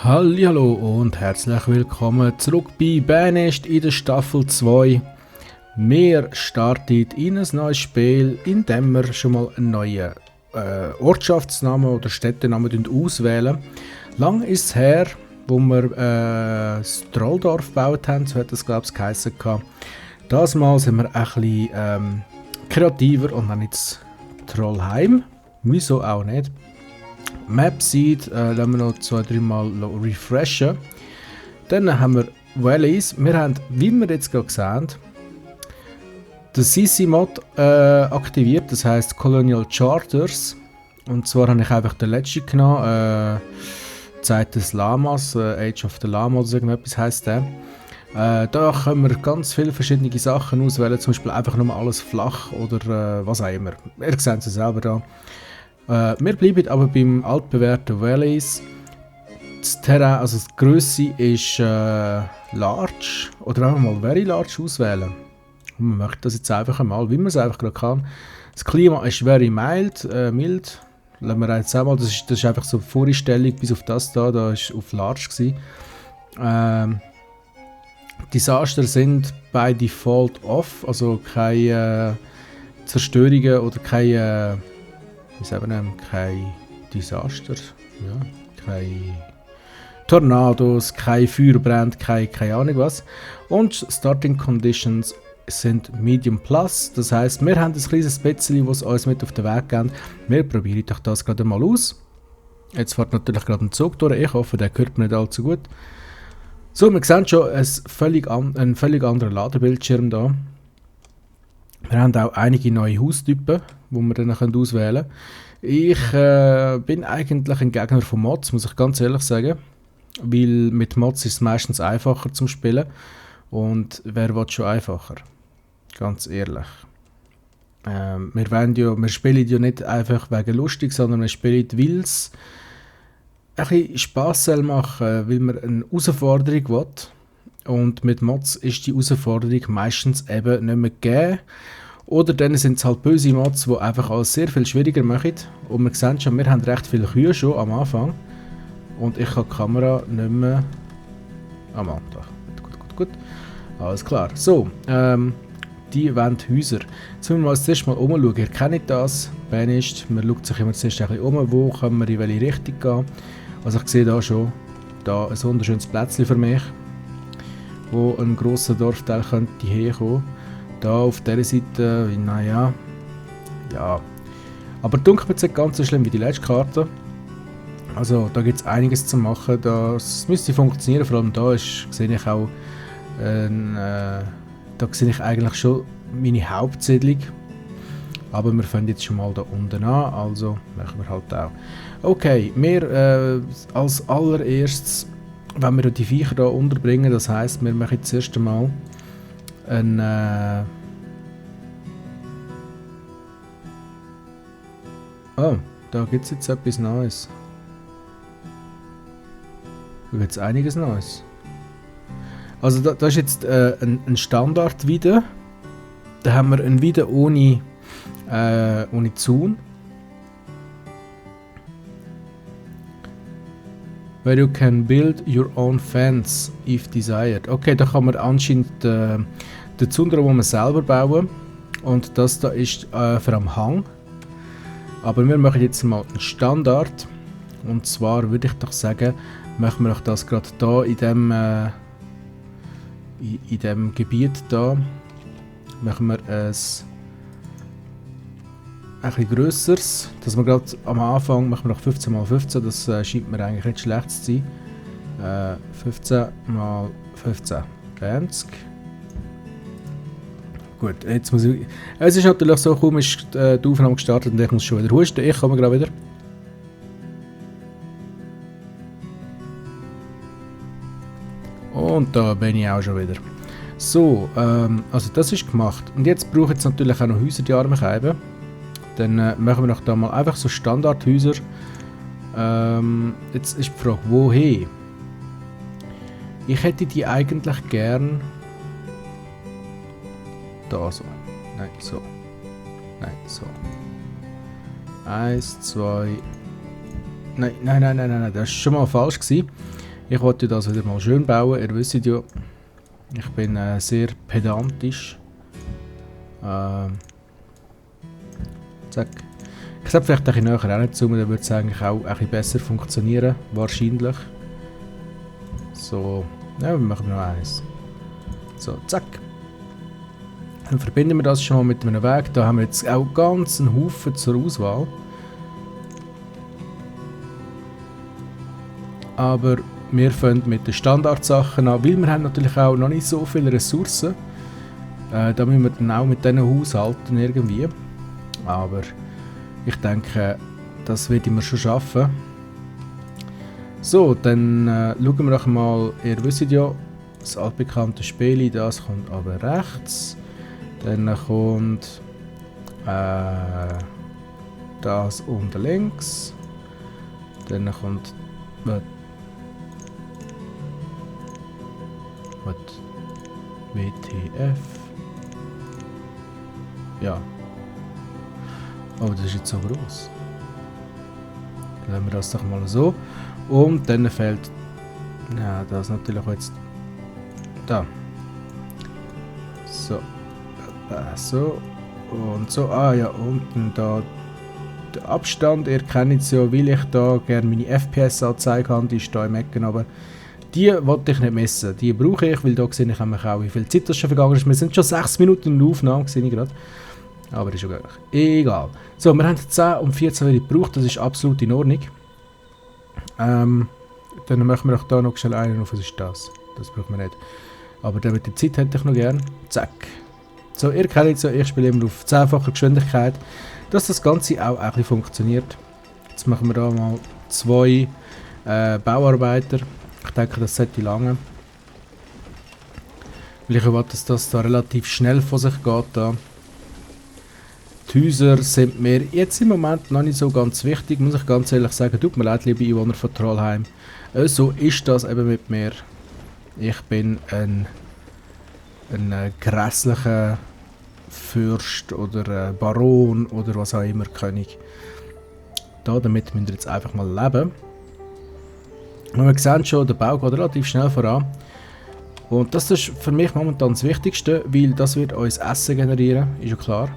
Hallihallo und herzlich willkommen zurück bei Banished in der Staffel 2. Wir starten in ein neues Spiel, in dem wir schon mal einen neuen Ortschaftsnamen oder Städtenamen auswählen. Lang ist es her, wo wir das Trolldorf gebaut haben, so hat das glaube ich geheissen. Das Mal sind wir ein bisschen kreativer und dann jetzt Trollheim. Wieso auch nicht? Map sieht, lassen wir noch 2-3 Mal refreshen. Dann haben wir Valleys. Wir haben, wie wir jetzt gerade sehen, den CC-Mod aktiviert, das heisst Colonial Charters. Und zwar habe ich einfach den letzten genommen, Zeit des Lamas, Age of the Lama oder so irgendetwas heisst der. Da können wir ganz viele verschiedene Sachen auswählen, zum Beispiel einfach nur alles flach oder was auch immer. Ihr seht es selber da. Wir bleiben aber beim altbewährten Valleys. Das Terrain, also die Grösse ist large oder einfach mal very large auswählen. Und man möchte das jetzt einfach einmal, wie man es einfach gerade kann. Das Klima ist very mild. Lassen wir jetzt einmal, das ist einfach so die Vorstellung bis auf das da war auf large gewesen. Desaster sind by default off, also keine Zerstörungen oder keine kein Desaster, ja, keine Tornados, kein Feuerbrand, keine Ahnung was. Und Starting Conditions sind Medium Plus, das heisst, wir haben ein kleines bisschen, was uns mit auf den Weg geht. Wir probieren doch das gerade mal aus. Jetzt fährt natürlich gerade ein Zug durch, ich hoffe, der hört mir nicht allzu gut. So, wir sehen schon einen völlig anderen Ladebildschirm da. Wir haben auch einige neue Haustypen, die wir dann auswählen können. Ich bin eigentlich ein Gegner von Mods, muss ich ganz ehrlich sagen. Weil mit Mods ist es meistens einfacher zum Spielen. Und wer will schon einfacher? Ganz ehrlich. Wir spielen ja nicht einfach wegen lustig, sondern wir spielen, weil es ein bisschen Spass machen, weil man eine Herausforderung will. Und mit Mods ist die Herausforderung meistens eben nicht mehr gegeben. Oder dann sind es halt böse Mods, die einfach alles sehr viel schwieriger machen. Und wir sehen schon, wir haben recht viele Kühe schon am Anfang. Und ich habe die Kamera nicht mehr am Anfang. Gut. Alles klar. So, die wollen Häuser. Jetzt müssen wir uns zuerst mal umschauen. Ihr kennt das, Banished. Man schaut sich immer zuerst ein bisschen um, wo können wir in welche Richtung gehen. Also ich sehe da schon ein wunderschönes Plätzchen für mich, wo ein grosser Dorfteil könnte herkommen. Da auf dieser Seite, naja, ja. Aber dunkel wird es nicht ganz so schlimm wie die letzte Karte. Also da gibt es einiges zu machen, das müsste funktionieren, vor allem da sehe ich auch, da sehe ich eigentlich schon meine Hauptsiedlung. Aber wir fangen jetzt schon mal da unten an, also machen wir halt auch. Okay, wir als allererstes, wenn wir die Viecher hier unterbringen, das heisst, wir machen jetzt erst einmal oh, da gibt es jetzt etwas Neues. Da gibt es einiges Neues. Also da ist jetzt ein Standard wieder. Da haben wir einen wieder ohne Zaun. Where you can build your own fence if desired. Okay, da kann man anscheinend den Zaun, den wir selber bauen. Und das da ist für am Hang. Aber wir machen jetzt mal einen Standard. Und zwar würde ich doch sagen, machen wir auch das gerade da in dem Gebiet da. Machen wir ein bisschen grösseres. Dass wir gerade am Anfang machen wir noch 15×15. Das scheint mir eigentlich nicht schlecht zu sein. 15×15. 20. Gut, jetzt muss ich... Es ist natürlich so, kaum ist die Aufnahme gestartet und ich muss schon wieder husten. Ich komme gerade wieder. Und da bin ich auch schon wieder. So, also das ist gemacht. Und jetzt brauche ich natürlich auch noch Häuser, die Arme geben. Dann machen wir noch da mal einfach so Standardhäuser. Jetzt ist die Frage, wohin? Ich hätte die eigentlich gern... Da so. Nein, so. Nein, so. 1, 2... Nein, das war schon mal falsch gewesen. Ich wollte das wieder mal schön bauen. Ihr wisst ja, ich bin sehr pedantisch. Zack. Ich sage vielleicht ein bisschen näher heranzoomen, dann würde es eigentlich auch ein bisschen besser funktionieren. Wahrscheinlich. So, ja, wir machen noch eins. So, zack. Dann verbinden wir das schon mal mit einem Weg. Da haben wir jetzt auch ganz einen Haufen zur Auswahl. Aber wir fangen mit den Standardsachen an, weil wir haben natürlich auch noch nicht so viele Ressourcen. Da müssen wir dann auch mit denen haushalten irgendwie. Aber ich denke, das werden wir schon schaffen. So, dann schauen wir doch mal, ihr wisst ja, das altbekannte Spiel, das kommt aber rechts. Dann kommt das unten links. Dann kommt WTF. Ja. Oh, das ist jetzt so groß. Dann lassen wir das doch mal so. Und dann fehlt. Ja, das natürlich auch jetzt. Da. So. So. Und so. Ah ja, unten da. Der Abstand, ihr kennt es ja, weil ich da gerne meine FPS anzeigen kann, die ist da im Ecken, aber die wollte ich nicht messen. Die brauche ich, weil da sehe ich auch, wie viel Zeit das schon vergangen ist. Wir sind schon 6 Minuten in der Aufnahme, sehe ich gerade. Aber ist ja gar nicht. Egal. So, wir haben 10 und 14 Minuten gebraucht, das ist absolut in Ordnung. Dann machen wir auch da noch schnell einen auf, was ist das? Das brauchen wir nicht. Aber damit die Zeit hätte ich noch gern. Zack. So, ihr kennt es ja, ich spiele immer auf 10-facher Geschwindigkeit, dass das Ganze auch ein bisschen funktioniert. Jetzt machen wir da mal 2 Bauarbeiter. Ich denke, das sollte lange. Weil ich erwarte, dass das da relativ schnell von sich geht. Da. Die Häuser sind mir jetzt im Moment noch nicht so ganz wichtig, muss ich ganz ehrlich sagen. Tut mir leid, liebe Einwohner von Trollheim. So ist das eben mit mir. Ich bin ein grässlicher Fürst oder Baron oder was auch immer, König. Damit müsst ihr jetzt einfach mal leben. Und wir sehen schon, der Bau geht relativ schnell voran. Und das ist für mich momentan das Wichtigste, weil das wird uns Essen generieren, ist ja klar.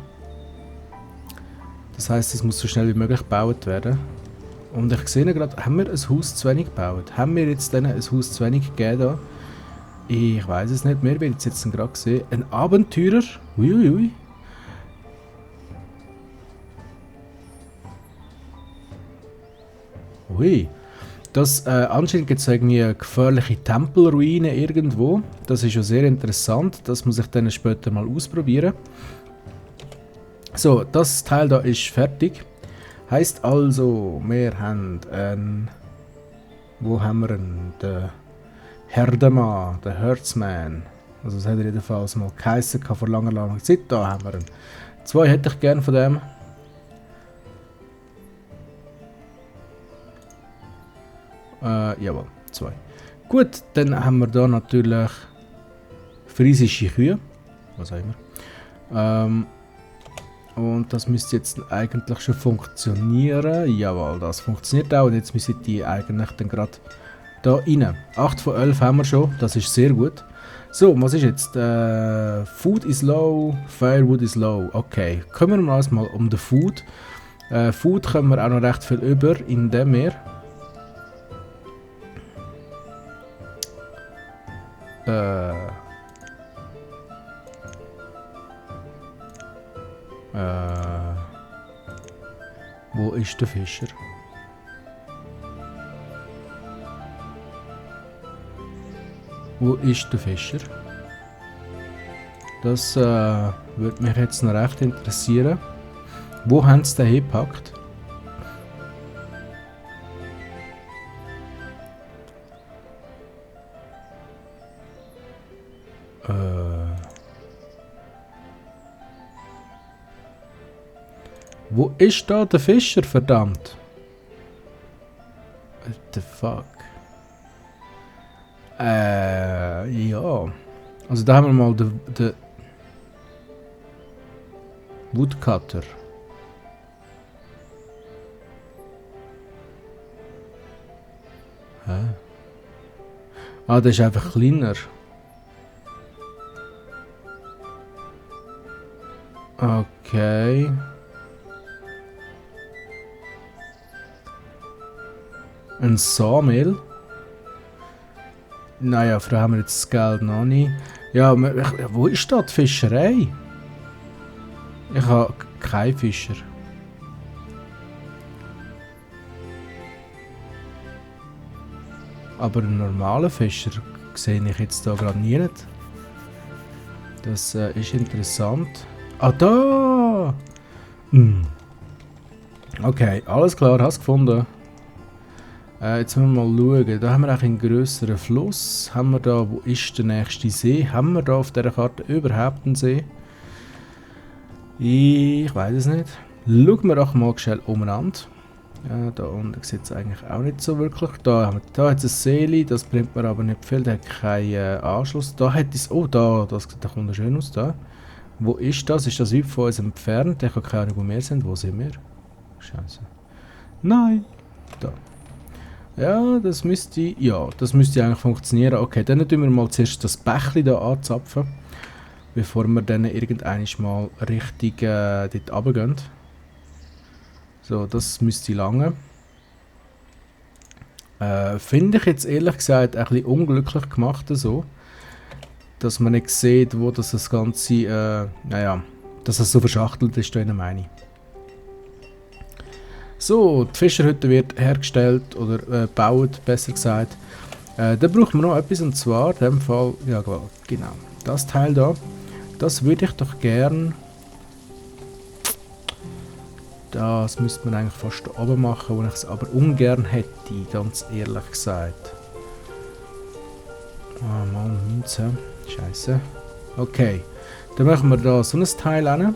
Das heisst, es muss so schnell wie möglich gebaut werden. Und ich sehe gerade, haben wir ein Haus zu wenig gebaut? Haben wir jetzt denen ein Haus zu wenig gegeben da? Ich weiß es nicht mehr, weil ich jetzt gerade gesehen. Ein Abenteurer? Uiuiui. Ui. Das, anscheinend gibt es irgendwie gefährliche Tempelruinen irgendwo. Das ist ja sehr interessant. Das muss ich dann später mal ausprobieren. So, das Teil da ist fertig. Heißt also, wir haben wo haben wir ihn? Den Herdemann, der Herdsman. Also das hat er jedenfalls mal geheissen vor langer, langer Zeit. Da haben wir ihn. 2 hätte ich gern von dem. Jawohl, 2. Gut, dann haben wir da natürlich friesische Kühe. Was auch immer. Und das müsste jetzt eigentlich schon funktionieren. Jawohl, das funktioniert auch. Und jetzt müssen die eigentlich dann gerade da rein. 8 von 11 haben wir schon. Das ist sehr gut. So, was ist jetzt? Food is low, Firewood is low. Okay, kümmern wir uns mal um den Food. Food können wir auch noch recht viel über, indem wir wo ist der Fischer? Wo ist der Fischer? Das würde mich jetzt noch recht interessieren. Wo haben sie den hingepackt? Wo ist da der Fischer, verdammt? What the fuck? Ja. Also da haben wir mal den Woodcutter. Hä? Ah, der ist einfach kleiner. Okay. Ein Sawmill. Naja, für haben wir jetzt das Geld noch nicht. Ja, wo ist da die Fischerei? Ich habe keinen Fischer. Aber einen normalen Fischer sehe ich jetzt da gerade nie. Das ist interessant. Ah, da! Okay, alles klar, hast gefunden. Jetzt müssen wir mal schauen. Da haben wir auch einen grösseren Fluss. Haben wir da, wo ist der nächste See? Haben wir da auf dieser Karte überhaupt einen See? Ich weiß es nicht. Schauen wir doch mal schnell umeinander. Ja, da unten sieht es eigentlich auch nicht so wirklich. Da hat es ein Seeli, das bringt mir aber nicht viel, der hat keinen Anschluss. Da hat es, oh da, das sieht doch wunderschön aus da. Wo ist das? Ist das weit von uns entfernt? Ich habe keine Ahnung, wo wir sind. Wo sind wir? Scheiße. Nein. Da. Ja, das müsste eigentlich funktionieren. Okay, dann tun wir mal zuerst das Bächli da anzapfen, bevor wir dann irgendwann mal richtig dort runtergehen. So, das müsste lange. Finde ich jetzt ehrlich gesagt ein bisschen unglücklich gemacht so, dass man nicht sieht, wo das Ganze, dass es so verschachtelt ist, da meine ich. So, die Fischerhütte wird hergestellt oder gebaut, besser gesagt. Da braucht man noch etwas, und zwar in dem Fall, ja genau, das Teil da. Das würde ich doch gern. Das müsste man eigentlich fast da oben machen, wo ich es aber ungern hätte, ganz ehrlich gesagt. Ah, mal Münze. Scheiße. Okay, dann machen wir da so ein Teil hin.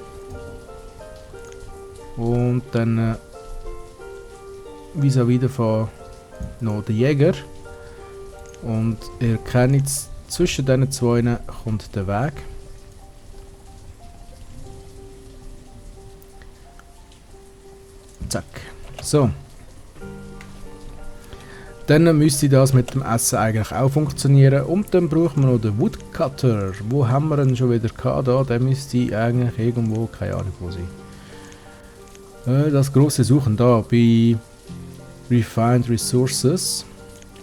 Und dann vis-à-vis davon noch der Jäger. Und ihr kennt jetzt, zwischen diesen zwei kommt der Weg. Zack. So. Dann müsste das mit dem Essen eigentlich auch funktionieren. Und dann brauchen wir noch den Woodcutter. Wo haben wir ihn schon wieder gehabt? Da, der müsste eigentlich irgendwo, keine Ahnung wo sein. Das große Suchen da bei Refined Resources.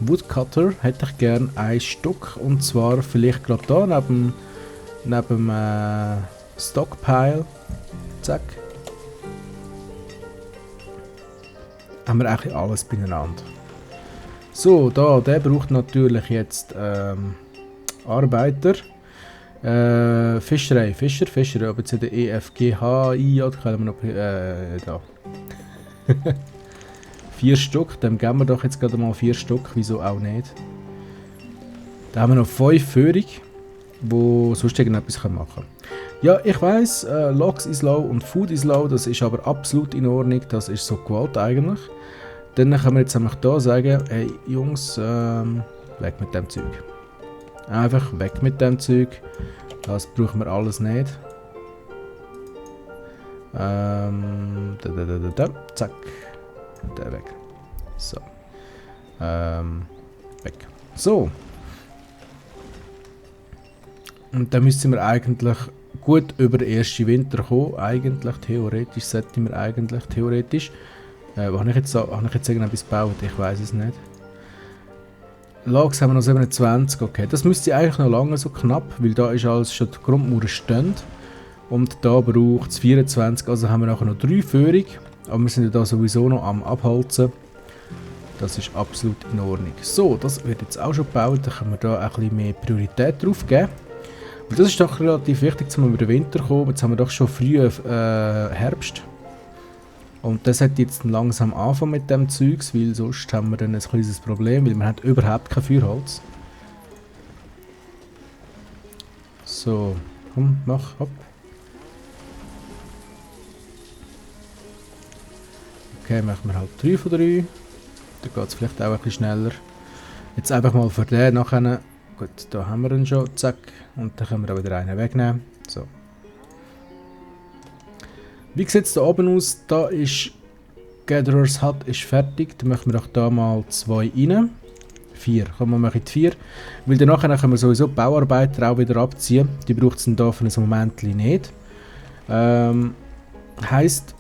Woodcutter hätte ich gern ein Stück, und zwar vielleicht gerade da neben Stockpile. Zack. Haben wir eigentlich alles beieinander. So, der braucht natürlich jetzt Arbeiter. Fischerei, Fischer, aber zu der EFGHI, oder können wir noch da. 4 Stück, dem geben wir doch jetzt gerade mal 4 Stück, wieso auch nicht. Da haben wir noch 5 Führung, die sonst irgendetwas machen können. Ja, ich weiss, Logs ist low und Food ist low, das ist aber absolut in Ordnung, das ist so gewollt eigentlich. Dann können wir jetzt nämlich hier sagen, hey Jungs, weg mit dem Zeug. Einfach weg mit dem Zeug, das brauchen wir alles nicht. Zack. Der weg. So. Weg. So. Und dann müssen wir eigentlich gut über den ersten Winter kommen. Eigentlich, theoretisch, sollten wir eigentlich, theoretisch. Habe ich jetzt irgendetwas gebaut? Ich weiß es nicht. Logs haben wir noch 27. Okay, das müsste eigentlich noch lange so knapp, weil da ist alles schon die Grundmauern stehen. Und da braucht es 24, also haben wir nachher noch 3 Führung. Aber wir sind ja da sowieso noch am Abholzen. Das ist absolut in Ordnung. So, das wird jetzt auch schon gebaut. Da können wir da ein bisschen mehr Priorität drauf geben. Weil das ist doch relativ wichtig, dass wir über den Winter kommen. Jetzt haben wir doch schon früh Herbst. Und das hat jetzt langsam anfangen mit dem Zeugs, weil sonst haben wir dann ein kleines Problem, weil wir haben überhaupt kein Feuerholz. So, komm, mach, hopp. Okay, machen wir halt 3 von 3. Da geht es vielleicht auch ein bisschen schneller. Jetzt einfach mal für den nachher. Gut, da haben wir ihn schon. Zack. Und dann können wir auch wieder einen wegnehmen. So. Wie sieht es da oben aus? Da ist Gatherer's Hut ist fertig. Dann machen wir doch da mal 2 rein. 4. Komm, wir machen 4. Weil danach können wir sowieso die Bauarbeiter auch wieder abziehen. Die braucht es dann da für ein Moment nicht. Heisst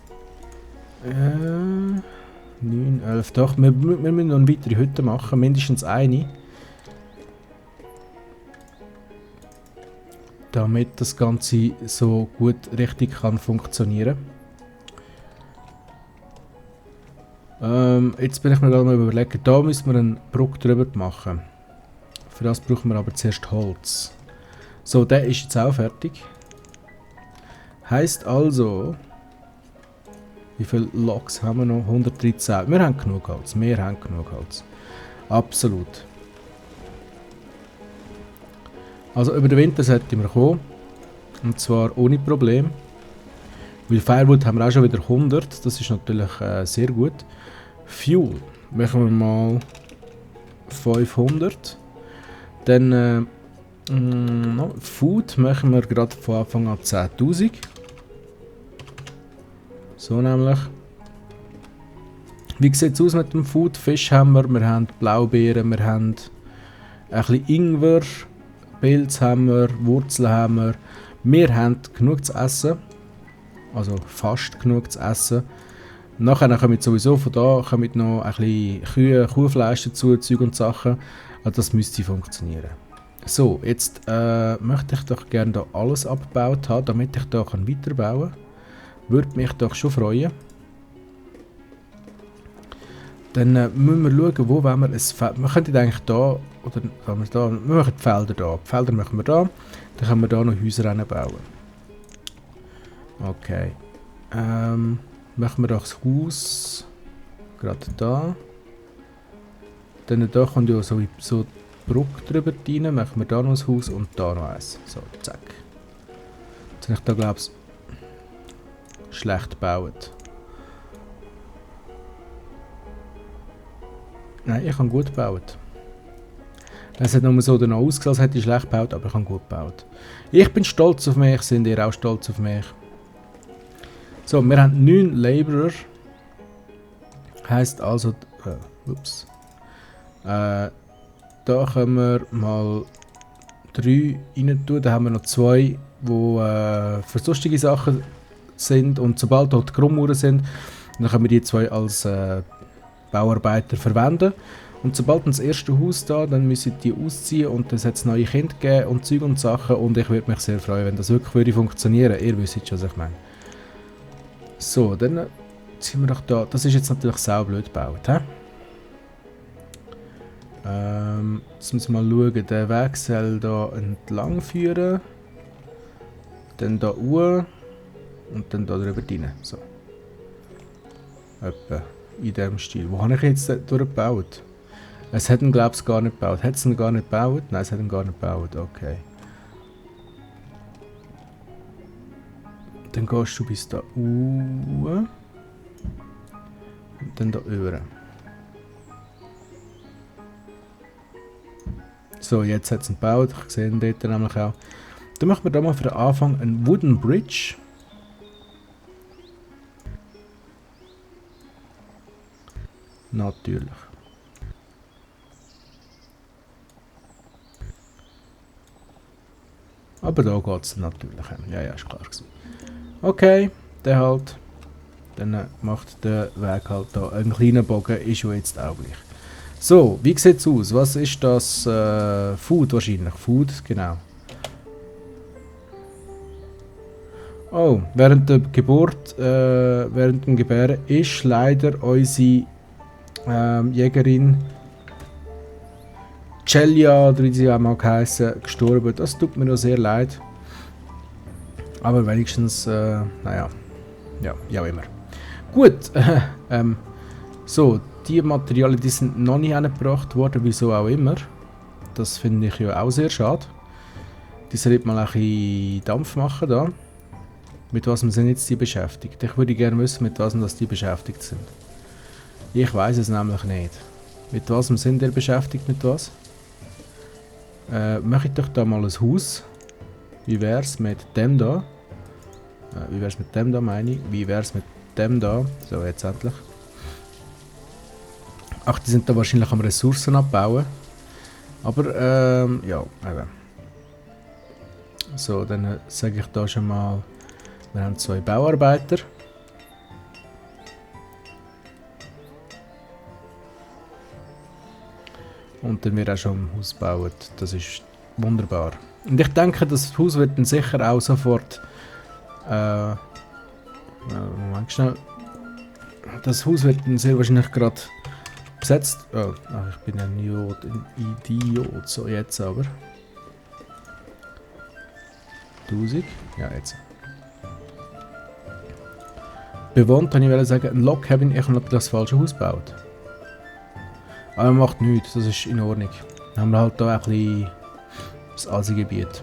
9, 11, doch, wir müssen noch eine weitere Hütte machen, mindestens eine. Damit das Ganze so gut richtig kann funktionieren. Jetzt bin ich mir gerade mal überlegen, da müssen wir einen Brücke drüber machen. Für das brauchen wir aber zuerst Holz. So, der ist jetzt auch fertig. Heisst also, wie viele Loks haben wir noch? 113. Wir haben genug Holz. Absolut. Also über den Winter sollten wir kommen. Und zwar ohne Problem. Weil Firewood haben wir auch schon wieder 100. Das ist natürlich sehr gut. Fuel machen wir mal 500. Dann Food machen wir gerade von Anfang an 10.000. So nämlich. Wie sieht es aus mit dem Food? Fisch haben wir haben Blaubeeren, wir haben ein bisschen Ingwer, Pilz haben wir, Wurzeln haben wir. Wir haben genug zu essen. Also fast genug zu essen. Nachher kommen sowieso von da kommen noch ein bisschen Kuhfleisch dazu, Zeug und Sachen. Also das müsste funktionieren. So, jetzt möchte ich doch gerne da alles abgebaut haben, damit ich da weiterbauen kann. Würde mich doch schon freuen. Dann müssen wir schauen, wo wollen wir ein Feld. Wir könnten eigentlich da, oder wir da, wir machen die Felder da. Die Felder machen wir da, dann können wir da noch Häuser bauen. Okay. Machen wir doch das Haus gerade da. Dann da kommt ja so die Brücke drüber rein, machen wir da noch ein Haus und da noch eins. So, zack. Jetzt habe ich da, glaube ich, schlecht gebaut. Nein, ich habe gut gebaut. Es hat nur so danach ausgesehen, als hätte ich schlecht gebaut, aber ich habe gut gebaut. Ich bin stolz auf mich, sind ihr auch stolz auf mich? So, wir haben 9 Laborer. Heisst also, ups. Da können wir mal 3 rein tun. Da haben wir noch 2, die für sonstige Sachen sind. Und sobald dort Krummauern sind, dann können wir die 2 als Bauarbeiter verwenden. Und sobald das erste Haus da, dann müssen die ausziehen und dann soll es neue Kinder geben und Zeug und Sachen. Und ich würde mich sehr freuen, wenn das wirklich würde funktionieren. Ihr wisst schon, was ich meine. So, dann ziehen wir doch da. Das ist jetzt natürlich saublöd gebaut. He? Jetzt müssen wir mal schauen, der Weg soll da entlang führen. Dann da hoch und dann da drüber rein. So. Etwa in diesem Stil. Wo habe ich jetzt durchgebaut? Es hat ihn, glaube ich, gar nicht gebaut. Hat es ihn gar nicht gebaut? Nein, es hat ihn gar nicht gebaut. Okay. Dann gehst du bis da hoch. Und dann da rüber. So, jetzt hat es ihn gebaut. Ich sehe ihn dort nämlich auch. Dann machen wir da mal für den Anfang einen Wooden Bridge. Natürlich. Aber da geht es natürlich. Ja, ist klar gewesen. Okay, der halt. Dann macht der Weg halt da einen kleinen Bogen, ist ja jetzt auch gleich. So, wie sieht es aus? Was ist das? Food wahrscheinlich. Food, genau. Oh, während der Geburt, während dem Gebären ist leider unsere Jägerin Celia, oder wie sie auch mal geheißen, gestorben. Das tut mir noch sehr leid. Aber wenigstens, naja, ja, wie auch immer. Gut, so, die Materialien, die sind noch nicht angebracht worden, wieso auch immer. Das finde ich ja auch sehr schade. Die sollte mal ein bisschen Dampf machen da. Mit was sind jetzt die beschäftigt? Ich würde gerne wissen, mit was die beschäftigt sind. Ich weiß es nämlich nicht. Mit was sind die beschäftigt, mit was? Mache ich doch da mal ein Haus. Wie wäre es mit dem da? Wie wäre es mit dem da, meine ich? Wie wäre es mit dem da? So, jetzt endlich. Ach, die sind da wahrscheinlich am Ressourcen abbauen. Aber, ja, eben. So, dann sage ich da schon mal, wir haben 2 Bauarbeiter. Und dann wird auch schon ein Haus gebaut. Das ist wunderbar. Und ich denke, das Haus wird dann sicher auch sofort... Moment schnell. Das Haus wird dann sehr wahrscheinlich gerade besetzt. Oh, ich bin ein Idiot. So, jetzt aber. 1000. Ja, jetzt. Bewohnt, habe ich sagen, ein Lockhavin, ich habe natürlich das falsche Haus gebaut. Aber macht nichts, das ist in Ordnung. Dann haben wir halt hier ein bisschen das Asiengebiet.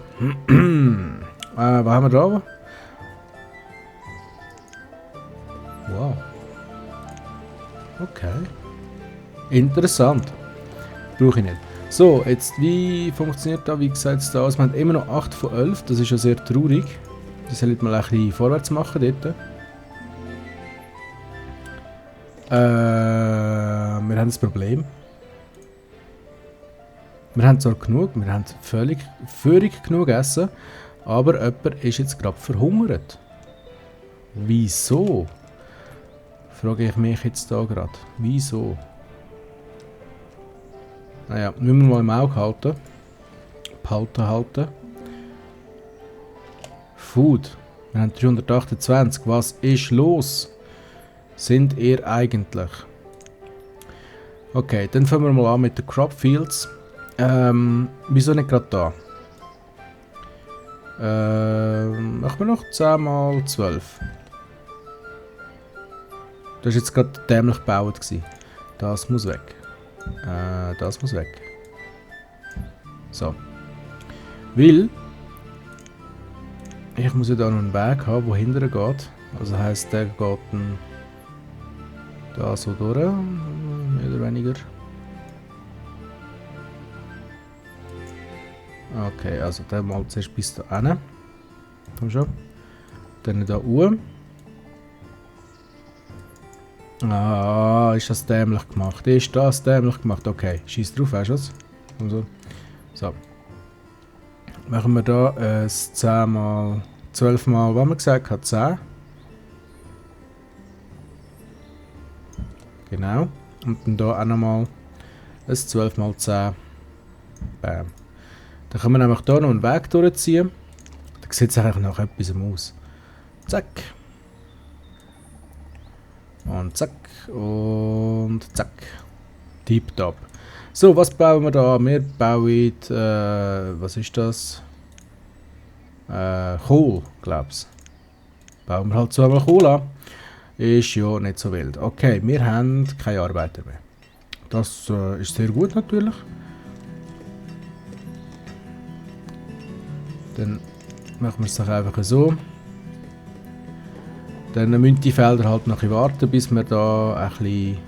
Was haben wir da? Wow. Okay. Interessant. Brauche ich nicht. So, jetzt wie funktioniert das? Wie gesagt, wir haben immer noch 8 von 11. Das ist ja sehr traurig. Die sollten mal ein bisschen vorwärts machen dort. Wir haben das Problem. Wir haben zwar genug, wir haben völlig genug Essen, aber jemand ist jetzt gerade verhungert. Wieso? Frage ich mich jetzt da gerade. Wieso? Naja, müssen wir mal im Auge halten. Halten. Food. Wir haben 328. Was ist los? Sind ihr eigentlich? Okay, dann fangen wir mal an mit den Crop Fields. Wieso nicht gerade da? Machen wir noch 10 mal 12. Das war jetzt gerade dämlich gebaut. Das muss weg. Das muss weg. So. Weil ich muss ja da noch einen Weg haben, der hinterher geht. Also heisst, der geht dann da so durch, mehr oder weniger. Okay, also dann mal zuerst bis da hin. Komm schon. Dann da oben. Ah, ist das dämlich gemacht? Ist das dämlich gemacht? Okay, schieß drauf, weißt du was? Also, so. Machen wir da 10 mal 12 mal, was man gesagt hat, 10. Genau. Und dann da auch nochmal ein 12 mal 10. Bam. Dann können wir nämlich hier noch einen Weg durchziehen. Da sieht es eigentlich nach etwas aus. Zack. Und zack. Und zack. Tipptopp. So, was bauen wir da? Wir bauen, was ist das? Kohl, glaub's. Bauen wir halt zweimal Kohl an. Ist ja nicht so wild. Okay, wir haben keine Arbeiter mehr. Das ist sehr gut natürlich. Dann machen wir es doch einfach so. Dann müssen die Felder halt noch ein warten, bis wir da ein bisschen...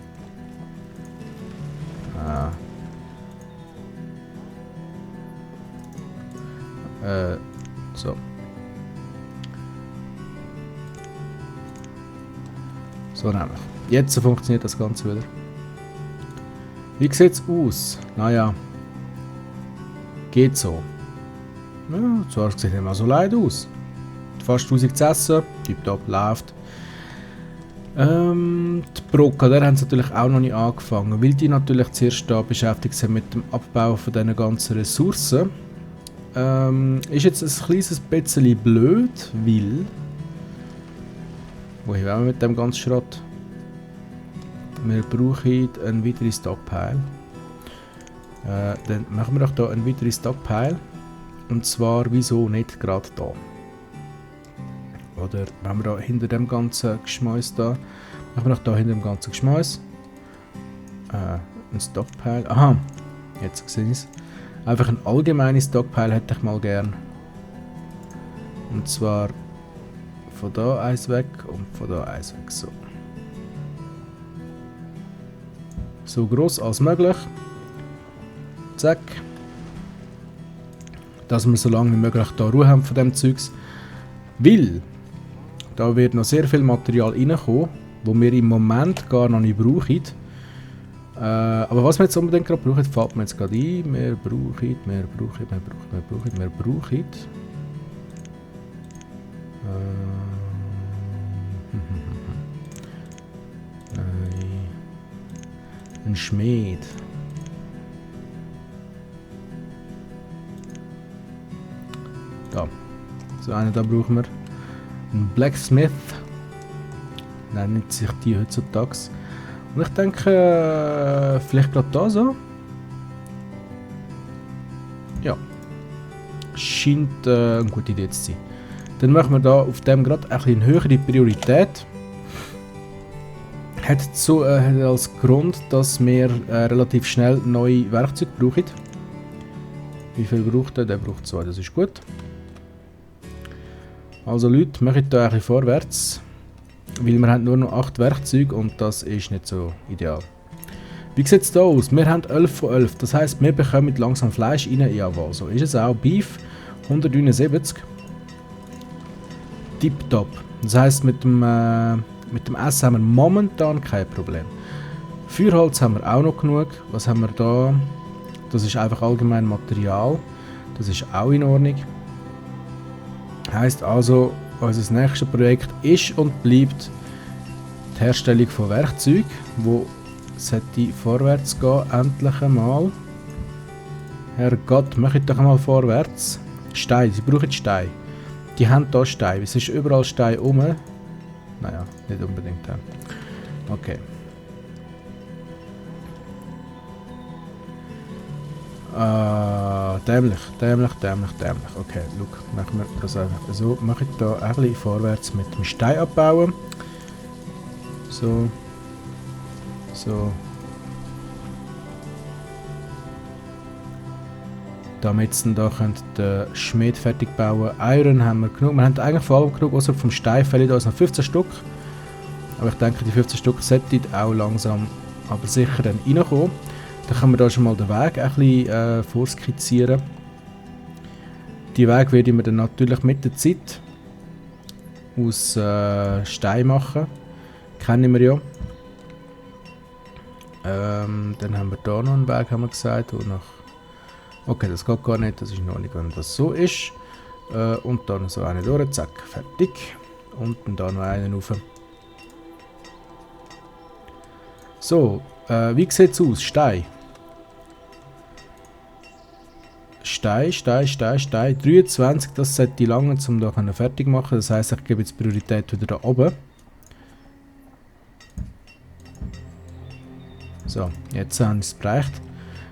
so. So nämlich. Jetzt funktioniert das Ganze wieder. Wie sieht es aus? Naja. Geht so. Ja, zwar sieht nicht mal so leid aus. Fast 1000 zu essen. Tipptopp, läuft. Die Brocca, der haben sie natürlich auch noch nicht angefangen, weil die natürlich zuerst da beschäftigt sind mit dem Abbau von diesen ganzen Ressourcen. Ist jetzt ein kleines bisschen blöd, weil... Wohin wollen wir mit dem ganzen Schrott? Wir brauchen einen weiteren Stockpile. Dann machen wir doch hier einen weiteren Stockpile. Und zwar, wieso nicht gerade da? Oder wenn wir da hinter dem ganzen Geschmäus da, machen wir doch da hinter dem ganzen Geschmäus ein Stockpile. Aha, jetzt sehe ich es. Einfach ein allgemeines Stockpile hätte ich mal gern. Und zwar von da eins weg und von da eins weg. So. So groß als möglich. Zack. Dass wir so lange wie möglich da Ruhe haben von dem Zeugs. Weil da wird noch sehr viel Material reinkommen, wo wir im Moment gar noch nicht brauchen. Aber was wir jetzt unbedingt gerade brauchen, fällt mir jetzt gerade ein. Wir brauchen. Ein Schmied. Da. So einen da brauchen wir. Ein Blacksmith. Nennt sich die heutzutage. Und ich denke, vielleicht gerade da so. Ja. Scheint eine gute Idee zu sein. Dann machen wir da auf dem gerade ein bisschen höhere Priorität. Hat als Grund, dass wir relativ schnell neue Werkzeuge brauchen. Wie viel braucht er? Der braucht 2, das ist gut. Also Leute, machen da ein bisschen vorwärts. Weil wir haben nur noch 8 Werkzeuge und das ist nicht so ideal. Wie sieht es da aus? Wir haben 11 von 11. Das heisst, wir bekommen langsam Fleisch rein. Jawohl, so ist es auch. Beef 179. Tipptopp. Das heisst, mit dem Essen haben wir momentan kein Problem. Feuerholz haben wir auch noch genug. Was haben wir da? Das ist einfach allgemein Material. Das ist auch in Ordnung. Heisst also, unser nächstes Projekt ist und bleibt die Herstellung von Werkzeugen, wo sollte vorwärts gehen, endlich einmal. Herrgott, macht doch einmal vorwärts. Stein, sie brauchen Stein. Die haben hier Stein, es ist überall Stein rum. Naja, nicht unbedingt. Okay. Dämlich. Okay, look, machen wir das einfach so. Mache ich da ein bisschen vorwärts mit dem Stein abbauen. So. Damit sie da den Schmied fertig bauen. Iron haben wir genug. Wir haben eigentlich vor allem genug, außer vom Stein fehlen uns noch 15 Stück. Aber ich denke, die 15 Stück sollten auch langsam, aber sicher dann reinkommen. Dann können wir da schon mal den Weg ein bisschen vorskizzieren. Die Weg werde ich mir dann natürlich mit der Zeit aus Stein machen. Kennen wir ja. Dann haben wir da noch einen Weg, haben wir gesagt. Und okay, das geht gar nicht, das ist noch nicht, wenn das so ist. Und dann so eine durch, zack, fertig. Und dann noch einen rauf. So, wie sieht es aus? Stein. Stein. 23, das sollte lange, um da fertig machen. Das heisst, ich gebe jetzt Priorität wieder da oben. So, jetzt haben wir es erreicht.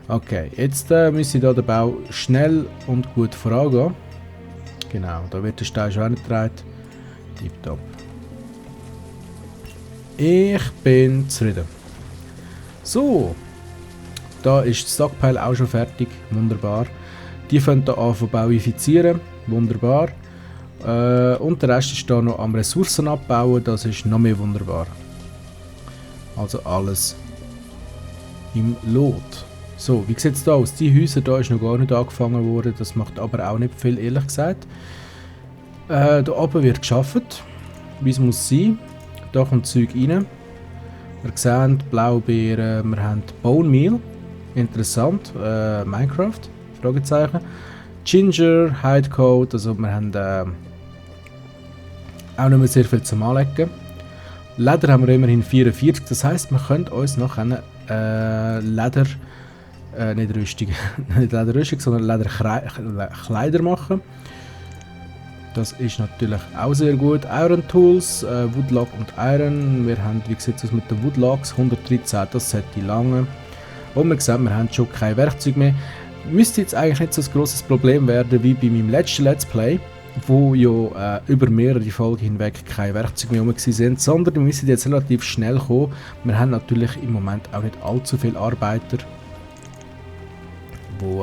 Okay, jetzt müsste da der Bau schnell und gut vorangehen. Genau, da wird der Stein schon angetragen. Tipptopp. Ich bin zufrieden. So, da ist das Stockpile auch schon fertig. Wunderbar. Die können hier anfangen bauifizieren. Wunderbar. Und der Rest ist hier noch am Ressourcen abbauen. Das ist noch mehr wunderbar. Also alles im Lot. So, wie sieht es da aus? Die Häuser da ist noch gar nicht angefangen worden. Das macht aber auch nicht viel, ehrlich gesagt. Da oben wird geschafft, wie es muss sein. Da kommt Zeug rein. Wir sehen Blaubeeren, wir haben Bone Meal. Interessant. Minecraft? Fragezeichen. Ginger, Hidecode, also wir haben auch nicht mehr sehr viel zum Anlegen. Leder haben wir immerhin 44, das heisst, wir können uns noch Leder, nicht Rüstung, nicht Lederrüstung, sondern Lederkleider machen. Das ist natürlich auch sehr gut. Iron Tools, Woodlock und Iron. Wir haben, wie sieht es aus mit den Woodlocks? 113, das sollte lange. Und wir sehen, wir haben schon kein Werkzeug mehr. Müsste jetzt eigentlich nicht so ein grosses Problem werden wie bei meinem letzten Let's Play, wo ja über mehrere Folgen hinweg keine Werkzeuge mehr sind, sondern wir müssen jetzt relativ schnell kommen. Wir haben natürlich im Moment auch nicht allzu viele Arbeiter, die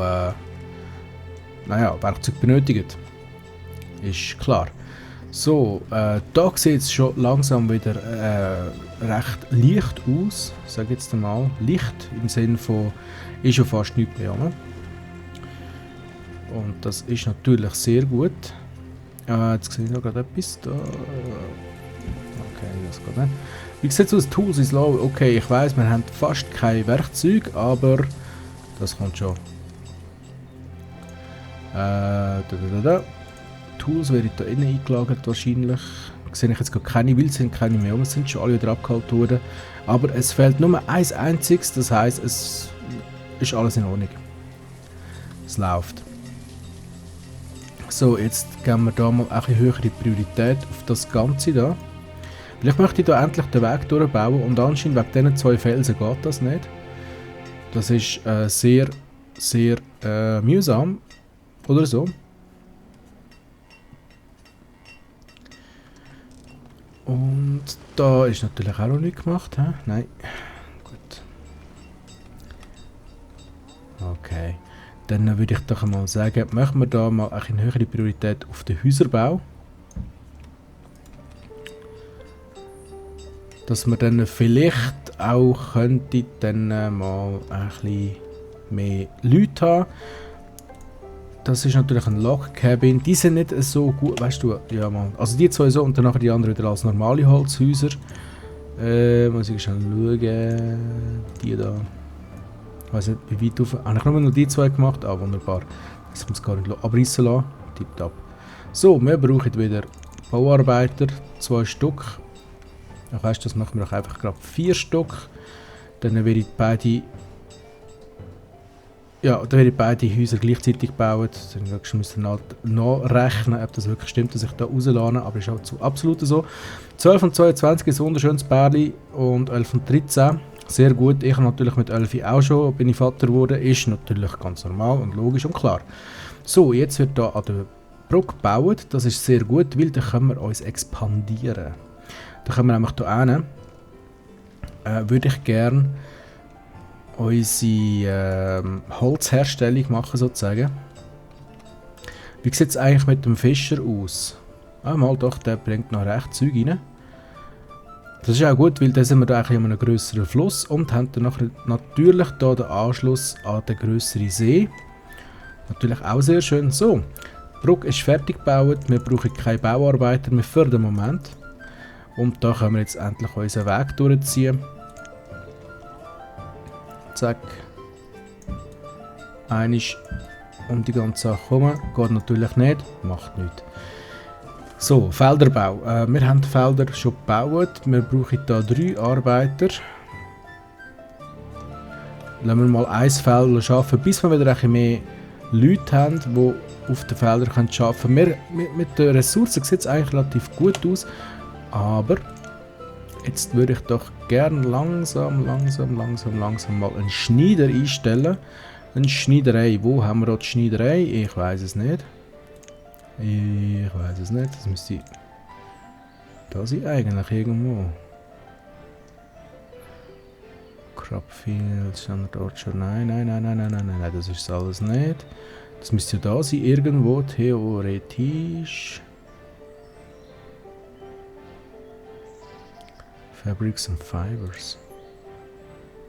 Werkzeuge benötigen. Ist klar. So, da sieht es schon langsam wieder recht leicht aus, sage jetzt einmal. Licht im Sinne von, ist schon fast nichts mehr. Ne? Und das ist natürlich sehr gut. Jetzt sehe ich noch gerade etwas da. Okay, das geht nicht. Wie sieht es aus? Tools ist low. Okay, ich weiss, wir haben fast kein Werkzeug, aber das kommt schon. Tools werden da innen eingelagert wahrscheinlich. Sehe ich jetzt gar keine, weil es sind keine mehr, es sind schon alle wieder abgeholt worden. Aber es fehlt nur eins einziges, das heisst, es ist alles in Ordnung. Es läuft. So, jetzt geben wir da mal eine höhere Priorität auf das Ganze da. Weil ich möchte da endlich den Weg durchbauen und anscheinend wegen diesen 2 Felsen geht das nicht. Das ist sehr, sehr mühsam. Oder so. Und da ist natürlich auch noch nicht gemacht. He? Nein. Gut. Okay. Dann würde ich doch mal sagen, machen wir da mal eine höhere Priorität auf den Häuserbau. Dass wir dann vielleicht auch könnte dann mal ein bisschen mehr Leute haben. Das ist natürlich ein Log Cabin. Die sind nicht so gut, weißt du, ja man. Also die 2 so und dann die anderen wieder als normale Holzhäuser. Muss ich schon schauen. Die da. Ich weiß nicht, wie weit auf. Habe ich nur die 2 gemacht? Ah, wunderbar. Das muss gar nicht abreißen lassen. Tipptopp. So, wir brauchen wieder Bauarbeiter. 2 Stück. Ich weiss, das machen wir doch einfach gerade 4 Stück. Dann werde ich beide. Ja, dann werde ich beide Häuser gleichzeitig bauen. Dann müssen wir nachrechnen, ob das wirklich stimmt, dass ich da rauslade. Aber ist halt absolut so. 12 und 22 ist ein wunderschönes Pärchen und 11 und 13. Sehr gut. Ich habe natürlich mit 11 auch schon, bin ich Vater geworden. Ist natürlich ganz normal und logisch und klar. So, jetzt wird da an der Brücke gebaut. Das ist sehr gut, weil dann können wir uns expandieren. Dann können wir nämlich hier hin. Würde ich gerne unsere Holzherstellung machen sozusagen. Wie sieht es eigentlich mit dem Fischer aus? Ah, mal doch, der bringt noch recht Zeug rein. Das ist auch gut, weil dann sind wir da eigentlich an einem grösseren Fluss und haben dann natürlich hier den Anschluss an den grösseren See. Natürlich auch sehr schön. So, die Brücke ist fertig gebaut, wir brauchen keine Bauarbeiter mehr für den Moment. Und da können wir jetzt endlich unseren Weg durchziehen. Zack. Einmal um die ganze Sache herum. Geht natürlich nicht. Macht nichts. So, Felderbau. Wir haben die Felder schon gebaut. Wir brauchen hier 3 Arbeiter. Lassen wir mal ein Feld arbeiten, bis wir wieder ein bisschen mehr Leute haben, die auf den Feldern arbeiten können. Mit den Ressourcen sieht es eigentlich relativ gut aus. Aber jetzt würde ich doch gerne langsam mal einen Schneider einstellen. Eine Schneiderei. Wo haben wir dort die Schneiderei? Ich weiß es nicht. Das müsste da sein eigentlich irgendwo. Cropfield, Standard Orchard. Nein, das ist alles nicht. Das müsste da sein irgendwo, theoretisch. Fabrics and Fibers.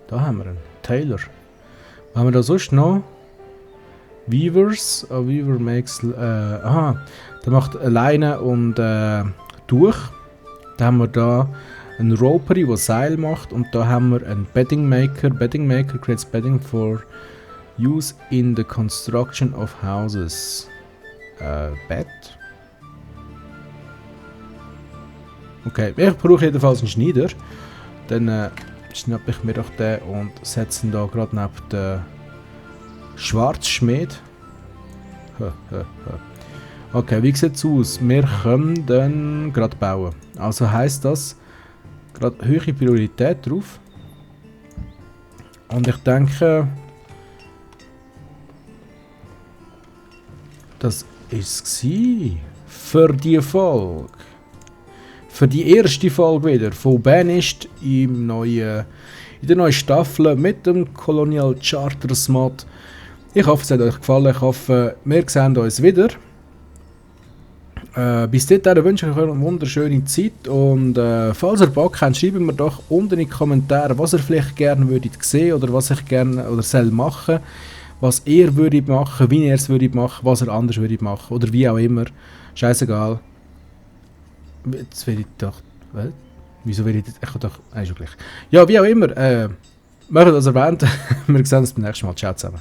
Da haben wir einen. Taylor. Was haben wir da sonst noch? Weavers. Weaver makes. Der macht Leine und Tuch. Da haben wir da einen Ropery, der Seil macht. Und da haben wir einen Bedding Maker. Bedding Maker creates bedding for use in the construction of houses. Bett. Okay, ich brauche jedenfalls einen Schneider. Dann schnappe ich mir doch den und setze ihn da gerade neben den Schwarzschmied. Okay, wie sieht es aus? Wir können dann gerade bauen. Also heisst das, gerade höhere Priorität drauf. Und ich denke, das ist es für die Folge. Für die erste Folge wieder von Banished in der neuen Staffel mit dem Colonial Charters Mod. Ich hoffe, es hat euch gefallen. Ich hoffe, wir sehen uns wieder. Bis dahin wünsche ich euch eine wunderschöne Zeit. Und falls ihr Bock habt, schreibt mir doch unten in die Kommentare, was ihr vielleicht gerne würdet sehen oder was ich gerne oder soll machen. Was ihr würdet machen, wie ihr es würdet machen, was ihr anders würdet machen oder wie auch immer. Scheißegal. Jetzt werde ich doch. Was? Wieso will ich das? Ich kann doch... Ist schon gleich. Ja, wie auch immer. Machen das erwähnt. Wir sehen uns beim nächsten Mal. Ciao zusammen.